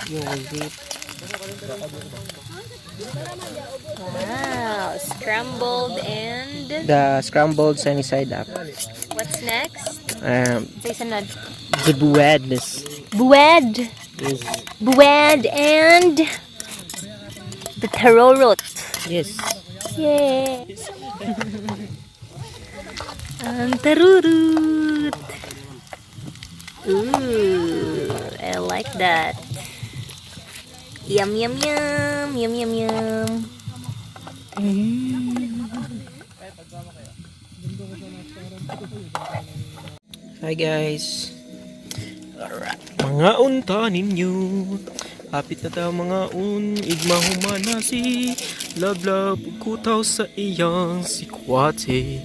Yung zip. Wow, scrambled and The scrambled sunny side up. What's next? Say sunod. The bread is Bread. Yes. Bread and the tarorot. Yes. Yay! Ang tarurut. Ooh, I like that. Yum, yum, yum. Yum, yum, yum. Hi guys. Alright. Mga unta ninyo. Hapit na ta mga un igma humana si Lablab kutaw sa iyang sikwate.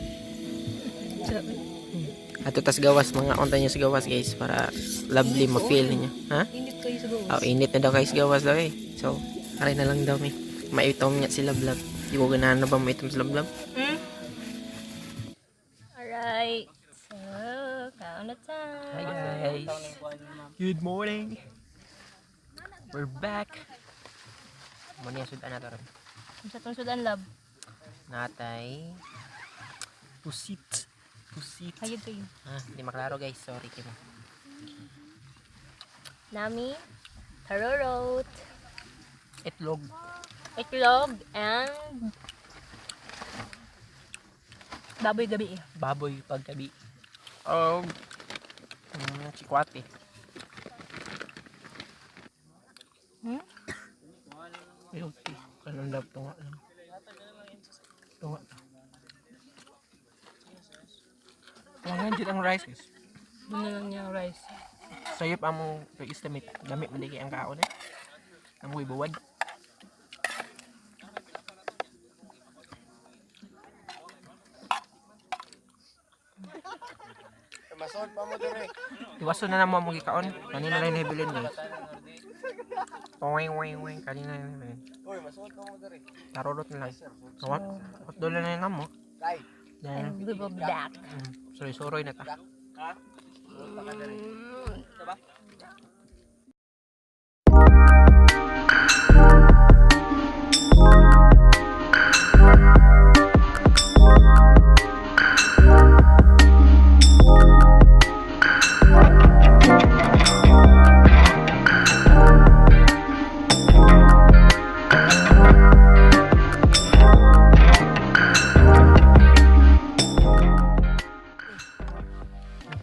Ato tas gawas, mga unta niyo sa gawas, guys, para lovely ma-feel niyo. Ha? Init kayo sa gawas. Oh, init na daw guys gawas daw eh. So, aray na lang daw may. Maitom niya si Lablab. Di ko ganahan na ba maitom si Lablab? Alright. So, kaon na time. Hi guys. Good morning. We're back. Mo niya sudan na to ron. Sa tong sudan, love. Natay. Pusit. Pusit. Hayod kayo. Ah, hindi maklaro guys. Sorry kimo. Nami, tarorot, Itlog. Itlog, and baboy gabi eh. Baboy paggabi. Chikwate. Hmm? Milk tea. Kanang love tunga lang. Tunga. Tunga jud ang rice guys. Doon na lang niya ang rice. Sayop among pag-estimate. Dami man di kay ang kaon eh. Ang buwad. Iwason na namo among gikaon. Kanina lang nahibilin guys. Oing oing oing kanina lang nahibilin. Tarurot na lang. What? What dolo na lang mo? Then, And we will be back. Suroy-suroy na ta.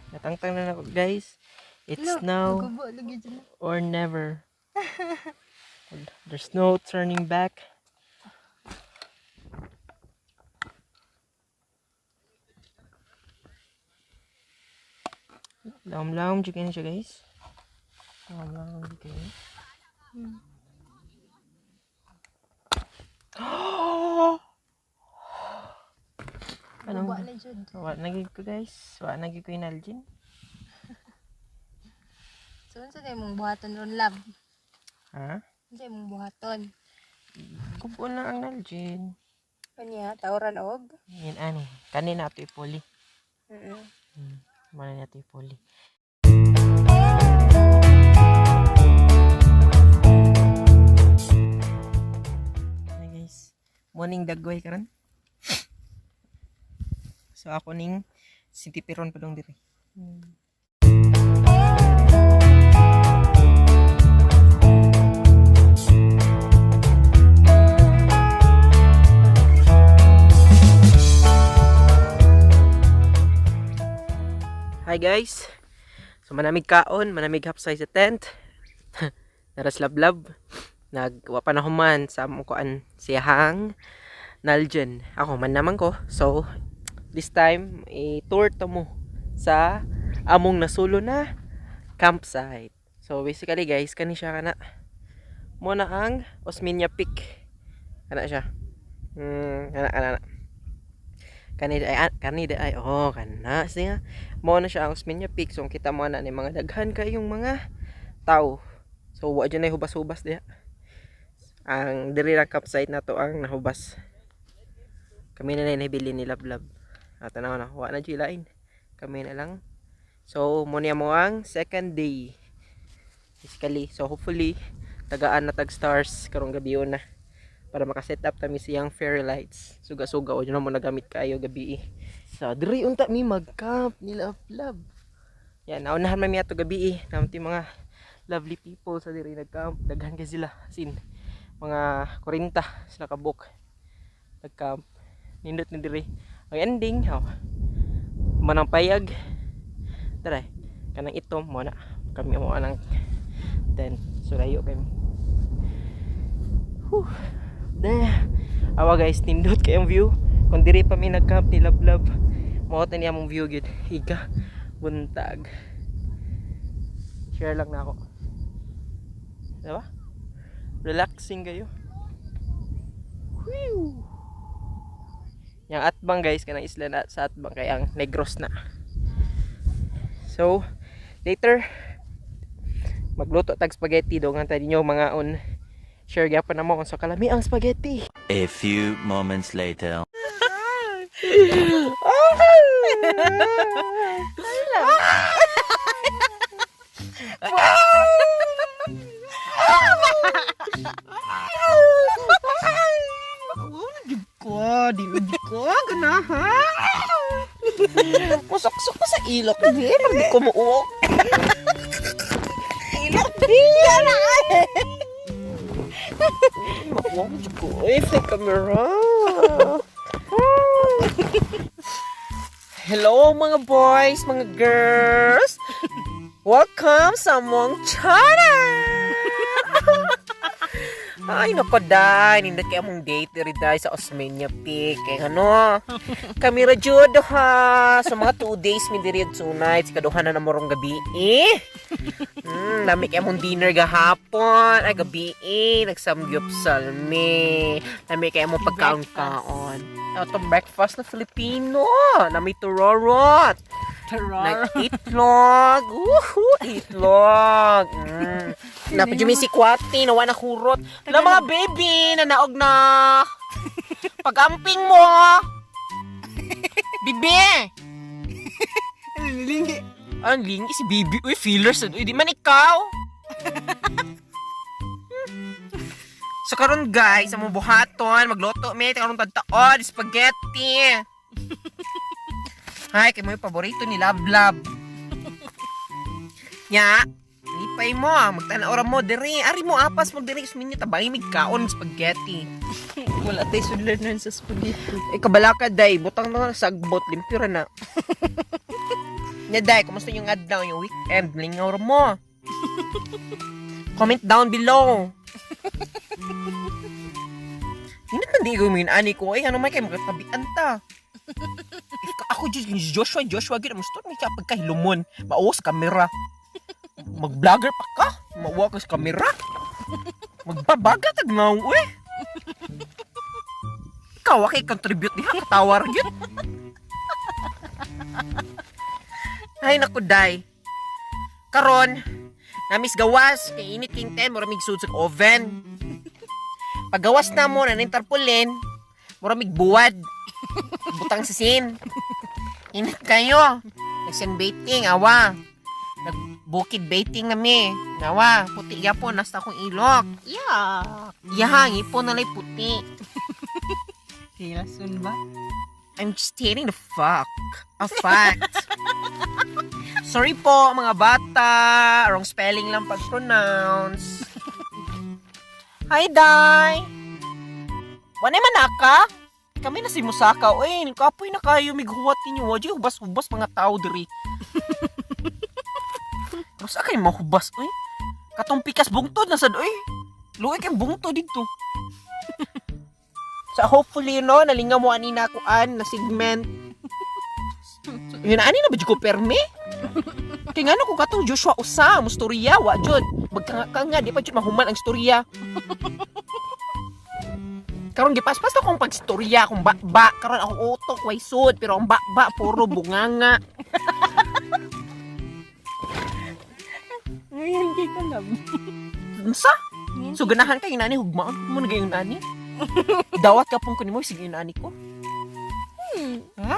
Natangtang na ako guys. It's now or never. There's no turning back. Lam-lam chicken siya guys. Lam-lam chicken. Anong? Wa na jud. Wa na gyud ko guys. Wa na gyud ko yung Nalgene. So unsa kay mong buhaton ron, love? Ha? Unsa imong buhaton? Kumpon lang ang Nalgene. Kanya tawran og. Yan ano. Kanina ato ipuli. Mm. Mana na ito ipuli. Hi guys. Morning dagway karon. So ako ning sintipiron pa dong diri. Hi guys. So manamig kaon, manamig hapsay sa tent. Naraslablab. Nagwa pa na human sa among kuan siyahang Nalgen. Ako man naman ko. So this time i-tour to mo sa among nasulo na campsite. So basically guys, kani siya kana. Mo na ang Osmeña Peak. Kana siya. Kana kana. Kana. Kani ay ah, kani ay oh kana siya. Mo na siya ang Osmeña Peak. So kita mo na ni mga daghan kayong mga tao. So wa dyan ay hubas-hubas diha. Ang diri lang campsite na to ang nahubas. Kami na lang nabili ni Lablab. At tanaw na, wa na dyan lain. Kami na lang. So mo niya mo ang second day. Basically, so hopefully tagaan na tag stars karong gabi na para maka-set up ta mi siyang fairy lights. Suga-suga o na mo nagamit kaayo gabi. So diri unta mi mag-camp nila Love. Yan, naunahan man mi ato gabi. Namti mga lovely people sa diri nag-camp. Daghan kay sila, as in mga 40 sila kabuk nag-camp. Nindot ni diri. Ang ending, oh, manang payag. Tara, kanang itom mo na kami mo anang tent. So layo kami. Whew. De. Awa guys, nindot kayong view. Kung diri pa mi nag-camp ni Love Love, mao ta niya mong view gyud. Higa buntag. Share lang na ako. Diba? Relaxing kayo. Whew. Yang atbang guys, kanang isla na sa atbang kay ang Negros na. So, later magluto tag spaghetti dongan ta ninyo mga on share gyapon na mo kung sa kalami ang spaghetti. A few moments later. Ko, di di ko ganahan. Musuksok ko sa ilok, di, pag di ko muuok. Ilok, di, ganahan. Mauok ko, eh, sa camera. Hello mga boys, mga girls. Welcome sa among channel. Ay, nako, day. Nindot kay among date diri day sa Osmeña Peak. Kay ano, kami ra jud ha. So mga 2 days mi diri ug 2 nights. Kaduha na namorong gabi eh. Lami kay among dinner gahapon. Ay, gabi eh. Nagsamgyupsal mi. Lami kay among pagkaon-kaon. Ato breakfast na Filipino. Nami turorot. Nag-itlog. Woohoo! Itlog. Napajumi si Kwati, nawa na kurot. Na mga baby, nanaog na. Pag-amping mo. Bibi! Lingi. Ang lingi si Bibi. Uy, feelers. Uy, di man ikaw. So karon guys, among buhaton, magluto mi karon tagtaon, spaghetti. Hay, kay mo yung paborito ni Love Love. Nya, lipay mo, magtanaw ra mo diri. Ari mo apas mo diri isminyo tabay mig kaon spaghetti. Wala tayo sudlanan sa spaghetti. Eh, kabalaka day, butang na sagbot, limpyo ra na. Nya day, kumusta yung adlaw, yung weekend, lingaw ra mo. Comment down below. Hindi man di ko min ani ko ay ano man kay magtabian ta. If ka, ako jud si Joshua Joshua gid mo may ka pagkahilumon, mauwas kamera. Mag-vlogger pa ka, mauwa ka sa kamera. Magbabaga tag naong uy. Ikaw kay contribute diha katawa ra gyud. Ay naku day. Karon, namis gawas kay init king 10 mura mig sud sa oven. Paggawas na mo na ning tarpaulin, mura mig buwad. Butang sa sin. Init kayo. Nag-sunbathing, awa. Nagbukid baiting nami. Awa, puti yapon nasta akong ilok. Yeah. Yahang, ipon na lay puti. Hilason ba? I'm just stating the fuck. A fact. Sorry po, mga bata. Wrong spelling lang pag-pronounce. Hi, Day! Wanay manaka? Kami na si Musaka. Uy, kapoy na kayo. Mighuwat ninyo. Wajay, hubas-hubas mga tao diri. Basta kayo mahubas, uy. Katong pikas bungtod na sad, uy. Luoy kay bungtod dito. So hopefully, no, nalingaw mo ani na kuan na segment. Yun ani na ba jud ko perme? Kay ngano kung katong Joshua usa mo storya wa jud. Magkanga di pa jud mahuman ang storya. Karon gipaspas na akong pagstorya akong ba karon akong utok way sud pero ang ba puro bunganga. Ngayon kay kalab. Unsa? So ganahan kay nani hugmaon mo na gayon ani. Dawat ka pong kunin mo sige nani ko. Ha?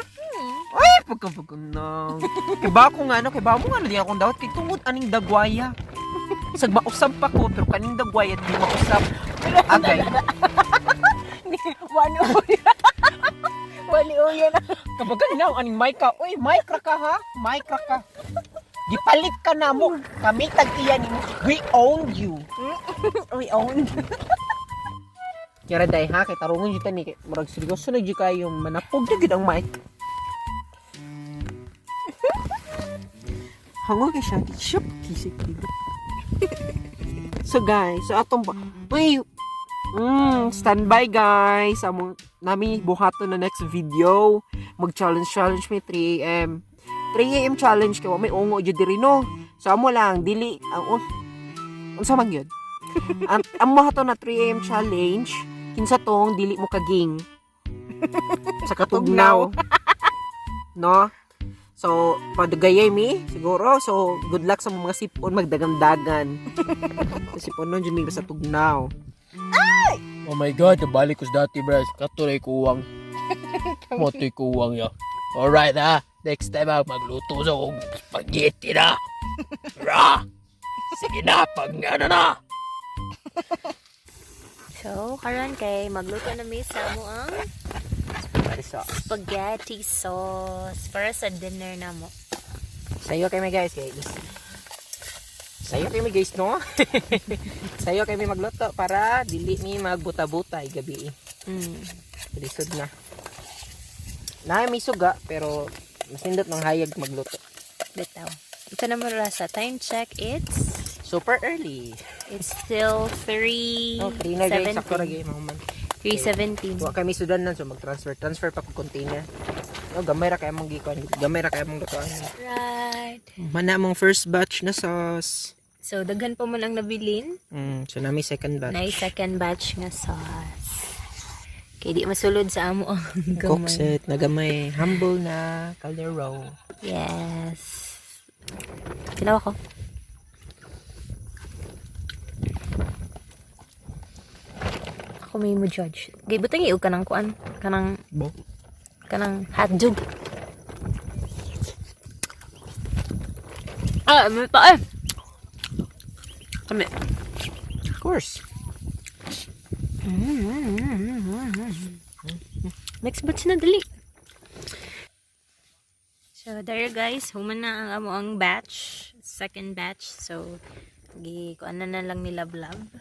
Ay, pagkapagunang. Kay ba ko nga ano, kay ba mo nga ano, di akong dawat kay tungod aning dagwaya. Sag mausab pa ko pero kaning dagway at di mausab. Agay. Wani uya. Wani uya na. Kabagan na aning mic ka. Uy, mic ra ka ha? Mic ra ka. Gipalit ka na mo. Kami tag-iya nimo. We own you. We own. Kaya day ha, kay tarungon jud ta ni kay murag seryoso na jud kayo manapog na gid ang mic. Hango kay siya, di siya kisik dito. So guys, so atong uy, standby guys. Among nami buhaton na next video. Mag-challenge challenge may 3 AM. 3 AM challenge kay wa may ungo jud diri no. So amo lang dili ang oh, unsa man gyud? Ang buhaton na 3 AM challenge kinsa tong dili mo kaging sa katugnaw. No? So, padugayay mi, siguro. So, good luck sa mga sipon, magdagandagan. Sa sipon nun, dyan mi sa tugnaw. Oh my God, nabalik ko sa dati, bro. Katuloy kuwang. Motoy kuwang ya. Alright ha. Next time ha, magluto sa kong spaghetti na. Ra! Sige na, pag ano na. So, karon kay magluto na mi sa amo ang spaghetti sauce para sa dinner na mo. Sayo kami guys, guys. Sayo kami guys, no? Sayo kami magluto para dili mi magbuta-buta gabi. Lisod na. Na may suga pero mas nindot ng hayag magluto. Bitaw. Ito naman rasa. Time check, it's Super early. it's still 3 Oh, 3 na guys, sakto ra gyud mahuman. 3:17. Wa kami sudan nan so mag-transfer. Transfer pa ko container. No, gamay ra kay among gikon. Gamay ra kay among lutoan. Right. Mana among first batch na sauce. So, daghan pa man ang nabilin. So nami second batch. Na second batch nga sauce. Kay di masulod sa amo ang Cook gamay. set na gamay. Humble na kaldero. Yes. Kilaw ako. Ako may mo judge. Gay butang iug kanang kuan, kanang Bo. kanang hotdog. Ah, may pa eh. Kami. Of course. Next batch na dali. So there guys, human na ang amo ang batch, second batch. So gi kuan na lang nila vlog.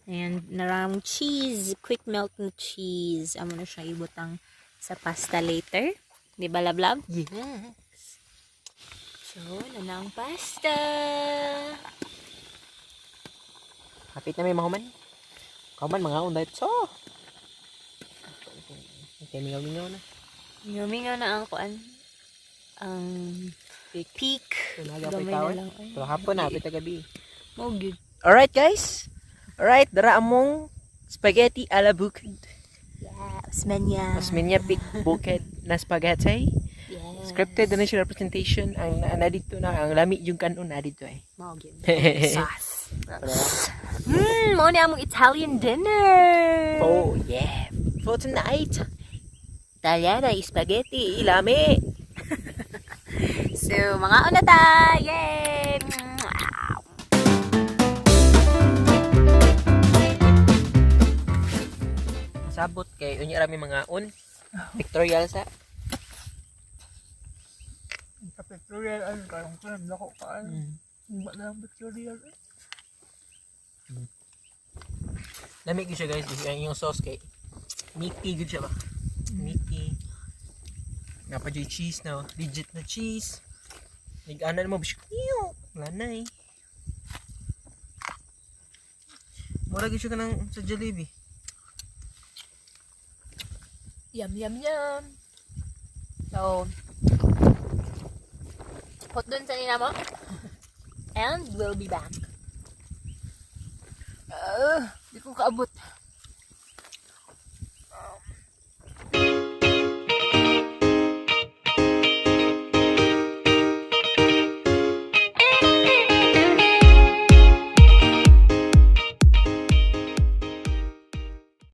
And narang cheese, quick melt na cheese. Amo na siya ibutang sa pasta later. Di ba lablab? Yes. So, na ang pasta. Hapit na may mahuman. Kauman mga unday. So. Okay, mingaw-mingaw na. Mingaw na ang kuan. Ang Peak. peak. Tunaga pa Gamay ikaw. na lang. Ay, Pero hapon na, hapit na gabi. Mao gyud. Alright guys. Alright, dara among spaghetti ala bukid. Yeah, Osmania. Osmeña Peak Bukid na spaghetti. Yes. Scripted na siya representation. Ang na dito na, ang lami yung kanon na dito eh. Mao gyud. Sauce. Mao ni among Italian dinner. Oh yeah. For tonight. Italiana spaghetti, lami. So, mga una ta. Yay! Sabot kay unya rami mga on. Pictorial sa. Sa pictorial, ano, karong ko, nako ka. Wala ang pictorial. Lami gyud siya guys, ang iyong sauce kay meaty gyud siya ba. Meaty. Napa jud cheese na, legit na cheese. Nag-ana mo bish. Lanay. Mura gyud siya kanang sa Jollibee. Yum, yum, yum. So, put dun sa nina mo. And we'll be back. Di ko kaabot.